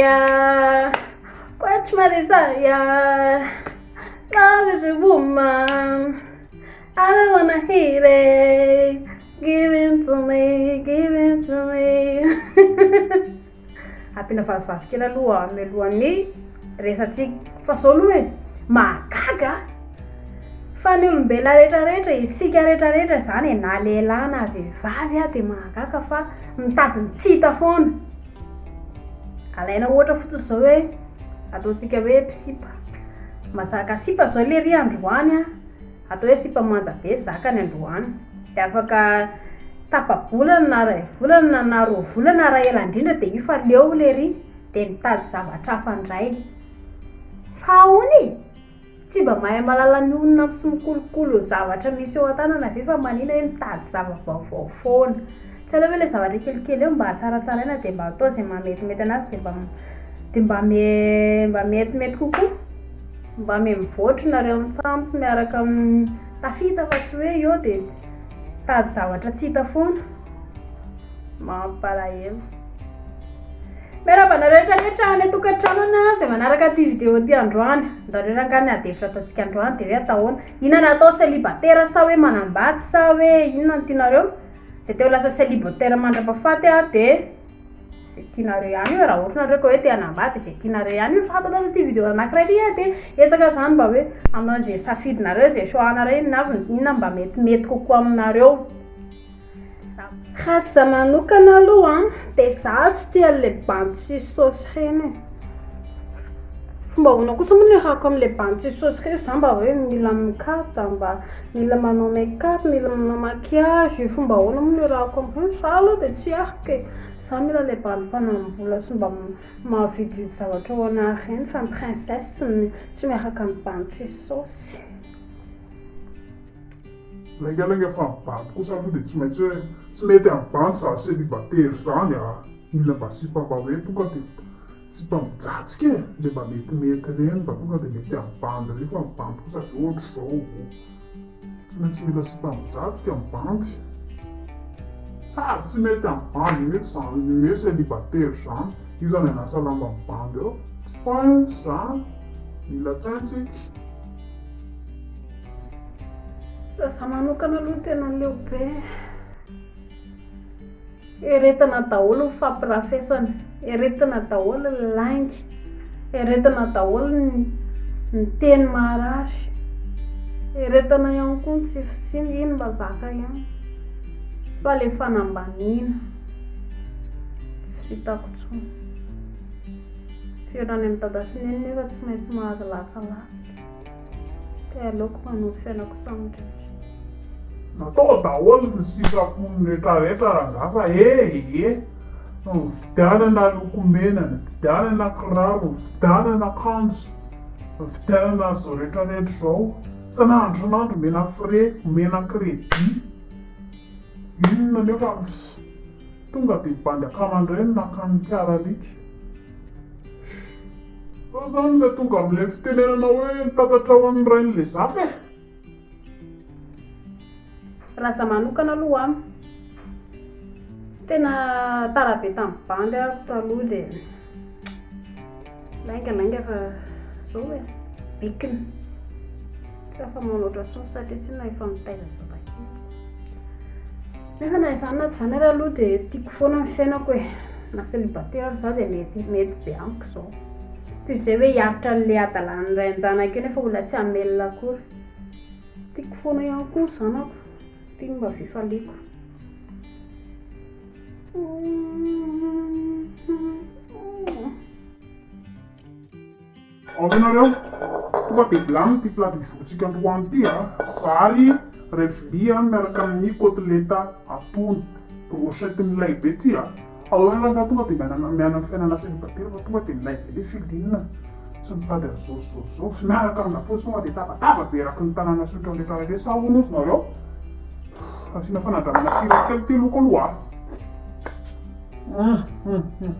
fire, quench my desire. Love is a woman, I don't wanna hear it. Give it to me, give it to me. Ampiana vazivazy kely aloha mialohan'ny resatsika. Fa zao aloha e, mahagaga fa ny olombelona rehetra rehetra, isika rehetra rehetra zany e, na lehilahy na vehivavy a, dia mahagaga fa mitady ny tsy hita foana. Alaina ohatra fotsiny zao hoe ataontsika hoe mpisipa, mazaka sipa zao lery androany a, atao hoe sipa manja be zakany androany, dia afaka tapa-bolana na iray volana na roa volana raha ela indrindra dia io fa leo lery dia mitady zavatra hafa indray. Fa ahoana e? Tsy mba mahay mahalala ny honina sy mikolokolo ny zavatra misy eo an-tanana ve fa manina hoe mitady zava-baovao foana. Tsy aleo ve ilay zavatra kelikely eo mba hatsaratsaraina dia mba atao izay mahametimety anazy dia mba dia mba me- mba metimety kokoa. Mba mivoatra nareo mitsam sy miaraka amin'ny tafita fa tsy hoe eo dia mitady zavatra tsy hita foana. Mampalahelo. Miarahaba anareo rehetra rehetra any an-tokantrano any izay manaraka ity vidéo ity androany. Andareo rangahy ny ady hevitra ataontsika androany dia hoe atao ahoana? Inona no atao célibataire sa hoe manambady sa hoe inona no tianareo? Izay te ho lasa célibataire mandra-pahafaty dia izay tianareo ihany io, raha ohatra nareo ka hoe te hanambady dia izay tianareo ihany io fa ato anatin'ity vidéo anankiray ity dia ezaka izany mba hoe hanao izay safidinareo, izay choix-nareo inona avy inona mba metimety kokoa aminareo. Raha za manokana aloha an, dia za tsy tia an'ilay bandy tsisy saosy ireny e. Fomba ahoana kosa moa no iarahako amin'ilay bandy tsisy saosy ireny? Za mba hoe mila mikata, mba mila manao make up, mila manao maquillage, fomba ahoana moa no iarahako amin'ireny? Za aloha dia tsy ariko e. Za mila ilay bandy mpanam-bola sy mba mahavidividy zavatra ho anà ireny fa ny princesse tsy tsy miaraka amin'ny bandy tsisy saosy. Laingalainga fa ny bandy kosa aloha dia tsy maintsy hoe tsy mety amin'ny bandy zany célibataire zany a! Mila mba sipa mba hoe tonga dia sipa mijajika e! Le mba metimety reny mba tonga dia mety amin'ny bandy reny fa ny bandy kosa avy eo ohatr'izao tsy maintsy mila sipa mijajika ny bandy sady tsy mety amin'ny bandy mihitsy zany hoe célibataire zany io zany hanasa lamba amin'ny bandy eo tsy points zany mila tsaintsika. Raha za manokana aloha tena leo be. Eretina daholo ny fampirafesana, eretina daholo ny lainga, eretina daholo ny ny teny maharary, eretina ihany koa ny tsy fisiana, iny mba zaka ihany fa ilay fanambaniana tsy vitako intsony. Fihaonana amin'i dada sy neny nefa tsy maintsy mahazo latsalatsa. Dia aleoko manohy ny fiainako samirery. Natao daholo ny sitrapony retraretra rangaha fa eh eh nividianana lokomena, nividianana kiraro, nividianana akanjo, nividianana an'izao retraretra izao, isan'andro isan'andro omena frais, omena crédit, inona nefa tonga dia bandy akama indray no naka ny karalika. Zao zany ilay tonga amin'ilay fitenenana hoe nitatatra ho an'ny rain'ilay zafy e! Raha za manokana aloha an, tena tara be tamin'ny bandy aho taloha dia lainga lainga fa zao e, bikina, tsy afa-manoatra intsony satria tsinona efa mitaiza zazakely. Nefa na izany na tsy izany ary aloha dia tiako foana ny fiainako e. Na célibataire ary za dia mety mety be amiko izao. Toy izay hoe hiaritra an'ilay hadalan'ny ray an-janaka eo nefa olona tsy hamelona akory. Tiako foana ihany koa ny zanako. Ity no mba fifaliako. Ao ianareo, tonga dia vilany ity plat du jour-tsika androany ity a, vary iray vilia miaraka amin'ny côtelette atono, brochette milay be ity a, ao rangahy tonga dia mianana mianana fiainana célibataire fa tonga dia milay be le feeling, tsy mitady an'izao sy izao sy izao, miaraka amina paosy tonga dia tabataba be eraky ny tanàna sy ohatran'ny rehetra rehetra, sa ahoana ozy nareo? Asiana fanandramana sira kely ity loko aloha a, hum hum hum.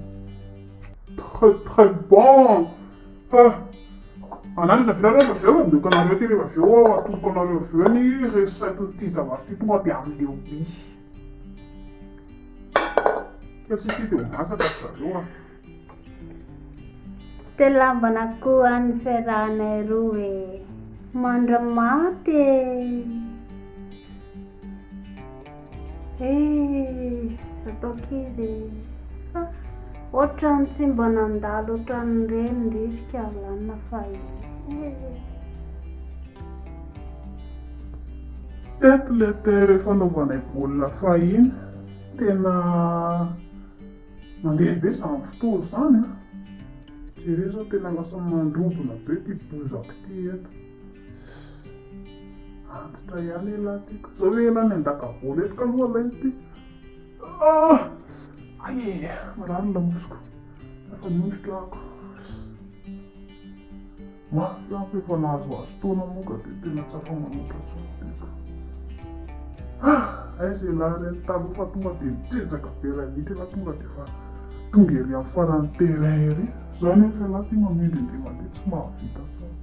Très très bon! Ah! Anandrana ve nareo rehefa avy eo? Omeko anareo ity rehefa avy eo aho, atoloko anareo avy eo ny recette-n'ity zavatra ity tonga dia amin'ilay oui. Kely sisa ity dia ho masaka ry zareo ah. Dia lamban'akoho any fiarahanay roa e! Mandra-maty e! Eh, aza atao ankizy e! Ha! Ohatran'ny tsy mba nandalo ohatran'ireny ndry ry Kalanina fahiny e! Teto ilay terrain fanaovanay baolina fahiny, tena Mandeha be izany fotoana izany an! Jereo izao tena lasa mandrobona be ity bozaka ity eto. Antitra ihany elah ity ka. Zao ve elah miandaka baolina eto ka aloha alaina ity. Ah! Ay e! Marary ny lamosiko. Efa miondrika ako. Mafy aho fa efa nahazoazo taona moa ka dia tena tsy afa-manoatra intsony tena. Ah! Aiza ialahy ireny taloha fa tonga dia mijejaka be iray minitra ialahy tonga dia efa tonga ery amin'ny faran'ny terrain ery. Izao nefa ialahy ity mamindra indray mandeha tsy mahavita intsony.